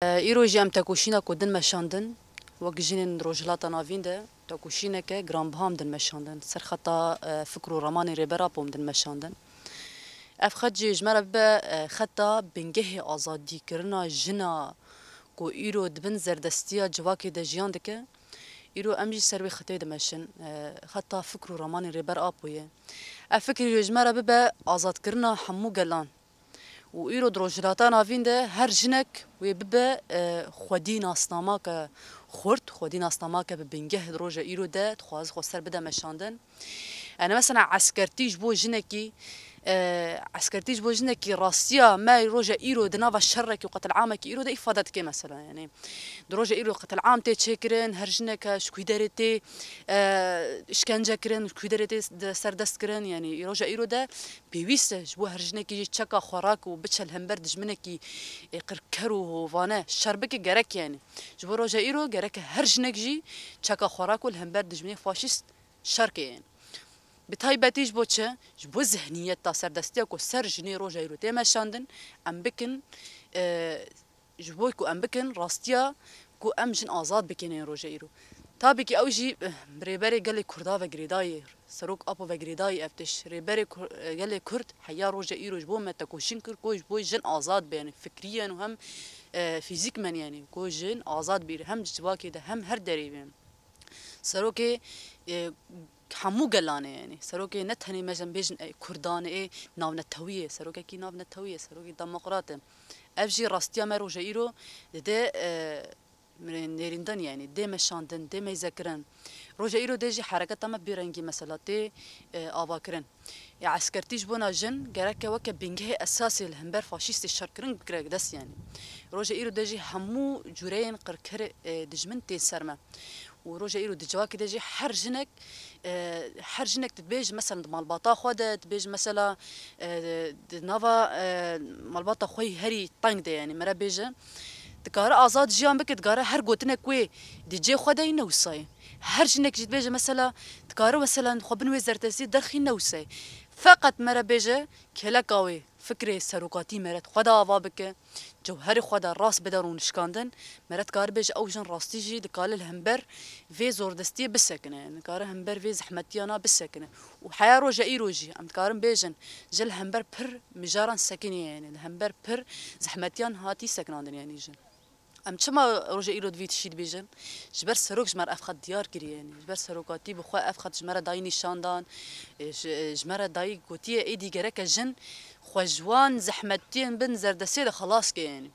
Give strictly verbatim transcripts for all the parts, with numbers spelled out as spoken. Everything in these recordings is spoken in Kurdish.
Îro jî em tekoşîna ku din meşandin, wek jinên Rojhilata Navîn de tekoşîneke giranbiha em din meşandin. Ser xeta, e, fikr û ramanên Rêber Apo em din meşandin. Ev xet jî ji me re bibe, e, xeta bingehê azadîkirina jina ku îro di bin zerdestiya civakê de jiyan dike. Îro em jî ser wê xetê dimeşin. E, xeta fikr û ramanên Rêber Apo ye. Ev fikir jî ji me re bibe azadkirina hemû gelan. Û îro di Rojhilata Navîn de her jinek wê bibe, e, xwedî nasnamake xurt, xwedî nasnamake bi bingeh di roja îro de dixwaze xwe ser bide meşandin. Yani mesela eskertî ji bo jinekî, e, eskertî ji bo jinekî rastiya me roja îro di nava şerekî û qetil'amekî îro de îfade dike mesela. Yani di roja îro qetil'am tê çêkirin, her jineke ji ku derê tê, e, işkence kirin, ji ku derê tê de serdest kirin. Yani roja îro de pêwîst e ji bo her jinekî jî çeka xwerak û biçe li hember dijminekî, e, qirker û hovane şer bike gerek yani. Ji bo roja îro gerek her jinek jî çeka xwerak û li hember dijminê faşîst şer ke yani. Bi taybetî ji bo çi? Ji bo zihniyeta serdestiya ku ser jinê roja îro tê meşandin, em bikin, e, ji bo ku em bikin rastiya ku em jin azad bikin ên roja îro. Tabî ki ew jî, eh, rêberê gelê Kurda ve girêdayî, Serok Apo ve girêdayî ev tişt. Rêberê Kur-, eh, gelê Kurd heya roja îro ji bo me tekoşîn kir ku ji bo jin azad be, yani fikriyen û hem, eh, fîzîkmen yani ku jin azad bîr hem civakê de hem her derê bên. Serokê, e, hemû gelan e yani. Serokê ne tenê me jin bêjin, e, Kurdan e, navnetewî ye. Serokekî navnetewî ye, serokê demokrat e. Ev jî rastiya me roja îro dide, e, nêrîndin yani. Dê meşandin, dê meyzekirin. Roja îro dê jî hereketa me bi rengî mesela tê, e, avakirin. Ya eskertî ji bona jin gereke weke bingehê esasî li hember faşîstê şerkirin bikire dest yani. Roja îro de jî hemû cûreyên qirker, e, dijmin tên ser me. Û roja îro di civakê de jî her jinek, e, her jinek dibêje mesela di malbata xwe de, dibêje mesela, e, di nava, e, malbata xwe yî herî teng de yani me re bêje. Dikare azad jiyan bike, dikare her gotinek wê di cê xwe de yî ne wisa ye. Her jinek jî dibêje mesela dikare mesela xwe bin wê zerdestiyê derxî ne wisa ye. Feqet me re bêje, kêleka wê fikrê serokatî me re xwe de ava bike, cewherê xwe de rast bide rûnişkandin, me re dikare bêje ew jin rastî jî dikare li hember vê zordestiyê bisekine, dikare hember vê zehmetiyana bisekine. Û heya roja îro jî em dikarin bêjin, ji li hember pir mijaran sekiniye, yani li hember pir zehmetiyan hatî sekinandin yani jin. Em çima roja îro di vî tiştî dibêjin? Ji ber serok ji me re ev xet diyar kiriye, yani ji ber serokatî bi xwe ev xet ji me re dayî nîşan dan, e, ji, ji me re dayî gotiye êdî gereke jin xwe ji wan zehmetiyên bin zerdestiyê de xelas ke, yani.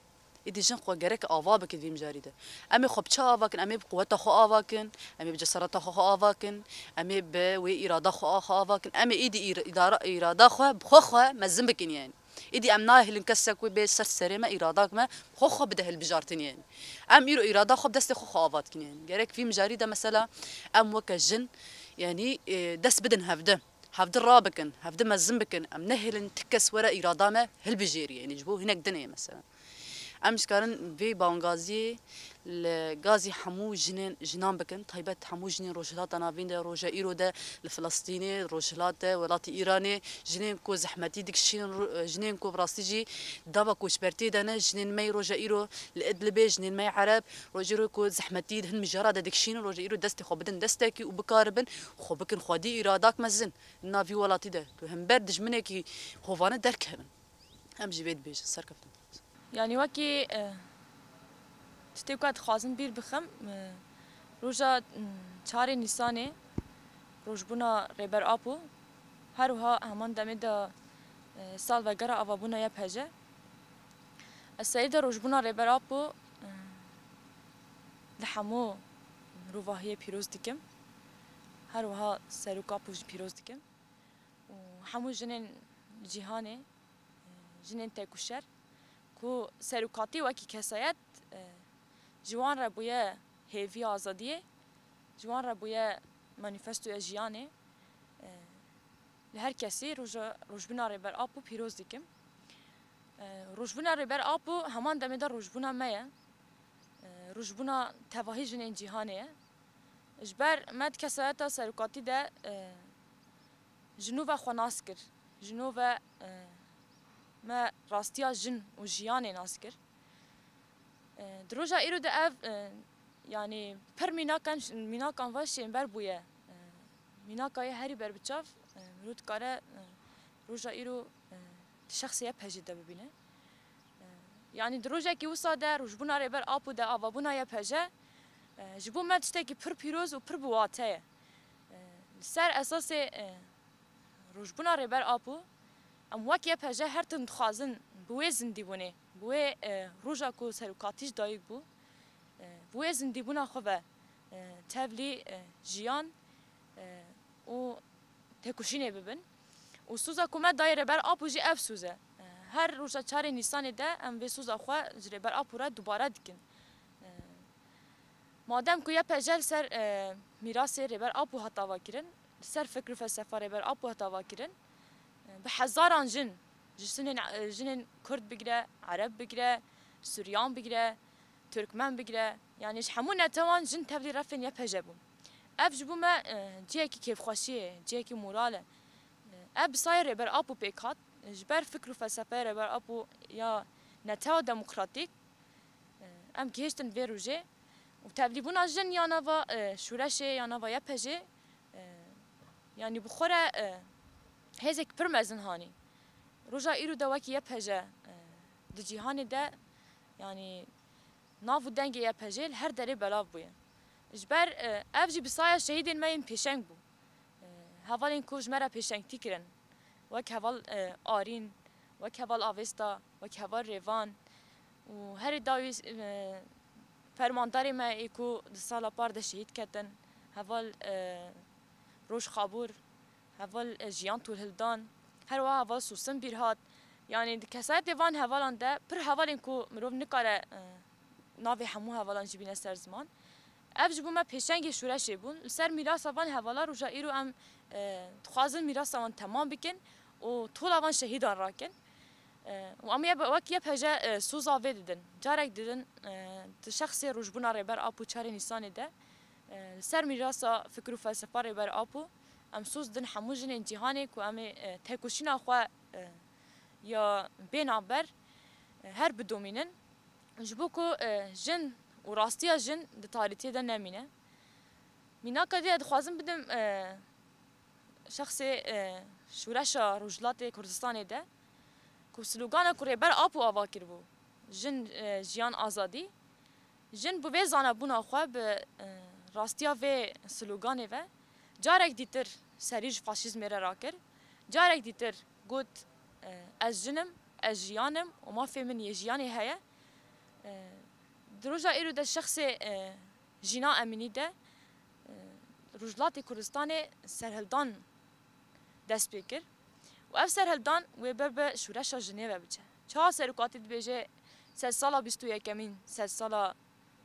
Êdî jin xwe gerek ava bike di vî mijarî de. Em ê xwe bi çi ava kin? Em ê bi quweta xwe ava kin, em ê bi cesareta xwe, xwe ava kin, em ê bi wê îrada xwe, xwe ava kin. Em ê êdî îr-, îdara, îrada xwe bi xwe, xwe mezin bikin, yani. Êdî em nahêlin kesek wê bê ser serê me, îradak me, xwe xwe bide hilbijartinê. Em îro îrada xwe bi destê xwe xwe ava dikin. Gerek vî mijarî de mesela em weke jin, yanî, e, dest bidin hevdi. Hevdi rabikin, hevdi mezin bikin. Em nehêlin ti kes were îrada me hilbijêrî. Yanî ji bo hinek din ê mesela. Em jî dikarin vê bangaziyê li gazî hemû jinên, jinan bikin, taybet hemû jinên Rojhilata Navîn de, roja îro de, li Filistînê, Rojhilat de, welatî Îranê, jinên ku zehmetî dikişînin, ro-, jinên ku bi rastî jî dava koçbertiyê de ne, jinên me yê roja îro li Idlibê, jinên me yê Ereb, roja îro ku zehmetî di hin mijara de dikişînin, roja îro destê xwe bidin destekî û bikaribin xwe bikin xwedî îradak mezin di nav vî welatî de, ku hember dijminekî hovane derkevin. Em jî vê dibêjin, serkeftin. Yanî wekî, e, tiştê ku ez dixwazim bîr bixim, e, roja, m, çarê Nîsanê rojbûna Rêber Apo, her wiha heman demê de, e, salvegera avabûna Y P J. Ez serî de rojbûna Rêber Apo, e, li hemû mirovahiyê pîroz dikim. Her wiha Serok Apo jî pîroz dikim. Û hemû jinên cîhanê, jinên tekûşer ku serokatî wekî kesayet, e, ji wan re bûye hêviya azadiyê, ji wan re bûye manîfestoya jiyanê. E, li her kesî roja, rojbûna Rêber Apo pîroz dikim. E, rojbûna Rêber Apo heman demê de rojbûna me ye. E, rojbûna tevahî jinên cîhanê ye. Ji ber me di kesayeta serokatî de, e, ji nû ve xwe nas kir. Ji nû ve, e, me rastiya jin û jiyanê nas kir. E, di roja îro de ev, e, yanî pir mînakan, mînakan ve şênber bûye. E, mînaka yê herî berbiçav, e, mirov dikare, e, roja îro, e, di şexsê Y P G de bibîne. E, yanî di rojekî wisa de, rojbûna Rêber Apo de, avabûna Y P G, e, ji bo me tiştekî pir pîroz û pir bi wate ye. E, li ser esasê, e, rojbûna Rêber Apo, em wek Y P G her tim dixwazin bi wê zindîbûnê, bi wê, e, roja ku serokatî ji dayik bû, e, bi wê zindîbûna xwe ve, e, tevlî, e, jiyan, e, û têkoşînê bibin. Û soza ku me dayê Rêber Apo jî ev soz e. E, her roja çarê Nîsanê de em vê soza xwe ji Rêber Apo re dubare dikin. E, Madem ku Y P G li ser, e, mîrasê Rêber Apo hat avakirin, li ser fikr û felsefa Rêber Apo hat avakirin, e, bi hezaran jin, ji sinên, e, jinên Kurd bigire, Ereb bigire, Suryan bigire, Tirkmen bigire, yanî ji hemû netewan jin tevlî refên Y P G bûn. Ev ji bo me, e, cihekî kêfxweşiyê ye, cihekî moral e. E, ev bi sayê Rêber Apo pêk hat, ji ber fikr û felsefeya Rêber Apo ya netewa demokratîk, E, em gihiştin vê rojê û tevlîbûna jin ya nava, e, şûreşê, ya nava Y P G, e, yanî bi xwe re, e, hêzek pir mezin hanî. Roja îro de wekî Y P G, e, di cîhanê de, yanî nav û dengê Y P G li her derê belav bûye. Ji ber, e, ev jî bi saya şehîdên me yên pêşeng bû. E, hevalên ku ji me re pêşengtî kirin, wek heval, e, Arîn, wek heval Avesta, wek heval Rêvan û herî dawî, e, fermandarê me ê ku di sala par de şehîd ketin, heval, e, Roj Xabûr, heval, e, Jiyan Tolhildan, her wiha heval Sosin Bîrhat. Yanî di kesayetê van hevalan de pir hevalên ku mirov nikare, e, navê hemû hevalan jî bîne ser ziman. Ev ji bo me pêşengê şûreşê bûn. Li ser mîrasa van hevala roja îro em, e, dixwazin mîrasa wan temam bikin û tola van şehîdan rakin. E, û em yê wek Y P G, e, soza vê didin. Carek didin, e, di şexsê rojbûna Rêber Apo çarê Nîsanê de, e, li ser mîrasa fikr û felsefa Rêber Apo em soz didin hemû jinên cîhanê ku em ê, e, têkoşîna xwe, e, ya bê navber, e, her bidomînin. Ji bo ku, e, jin û rastiya jin di tarîtiyê de nemîne. Mînaka dî ez dixwazim bidim, e, şexsê, e, şûreşa Rojhilatê Kurdistanê de ku slogana ku Rêber Apo ava kiribû, Jin, e, jiyan, azadî. Jin bi vê zanebûna xwe, bi, e, rastiya vê sloganê ve carek dîtir serî ji faşîzmê re rakir. Carek dîtir got, e, ez jin im, ez jiyan im û mafê min yê jiyanê heye. E, di roja îro de şexsê, e, Jîna Emînî de, e, Rojhilatê Kurdistanê serhildan dest pê kir û ev serhildan wê ber bi şûreşa jinê ve biçe. Çawa serokatî dibêje sedsala bîst û yekemîn sedsala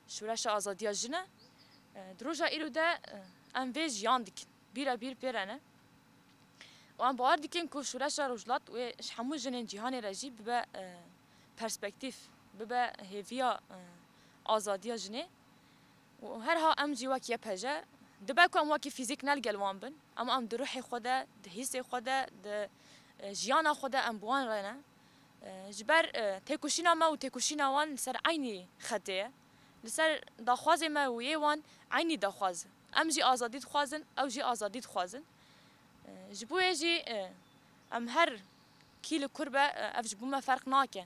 şûreşa azadiya jin e? E, di roja îro de, e, em vê jiyan dikin. Bîre bîr pê re ne. Û em bawer dikin ku şûreşa Rojhilat wê ji hemû jinên cîhanê re jî bibe, e, perspektîf, bibe hêviya, e, azadiya jinê. Û herha em jî wek Y P G, dibe ku em wekî fîzîk ne li gel wan bin, ema em di ruhê xwe de, di hîsê xwe de, di, e, jiyana xwe de em bi wan re ne. E, ji ber, e, têkoşîna me û têkoşîna wan li ser eynî xetê ye. Li ser daxwazê me û yê wan eynî daxwaz e. Em jî azadî dixwazin, ew jî azadî dixwazin. E, ji bo wê jî, e, em her kî li kur be, e, ev ji bo me ferq nake.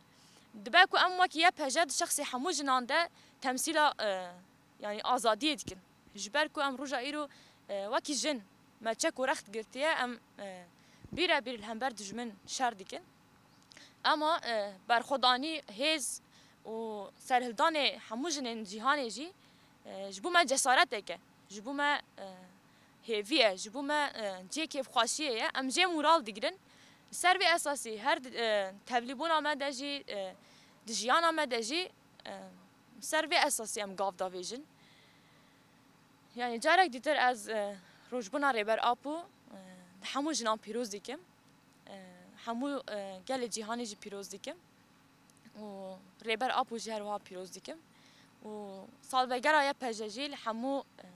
Dibe ku em wekî Y P G di şexsê hemû jinan de temsîla, e, yanî azadiyê dikin. Ji ber ku em roja îro, e, wekî jin me çek û rext girtiye, em, e, bîre bîr li hember dijmin şer dikin. Ema, e, berxwedanî, hêz û serhildanê hemû jinên cîhanê jî, e, ji bo me cesaretek e. Ji bo me, e, hêvî ye. Ji bo me, e, cihê kêfxweşiyê ye. Em jê moral digirin. Li ser vê esasî her di, e, tevlîbûna me de jî, e, di jiyana me de jî, e, li ser vê esasî em gav davêjin. Yanî carek dîtir ez, e, rojbûna Rêber Apo, e, di hemû jinan pîroz dikim. E, hemû, e, gelê cîhanê jî pîroz dikim. Û Rêber Apo jî her wiha pîroz dikim. Û salvegera Y P G jî li hemû, e,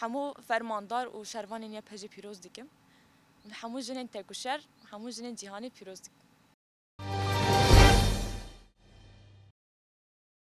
hemû fermandar û şervanên Y P G pîroz dikim. Li hemû jinên têkoşer, hemû jinên cîhanê pîroz dikim.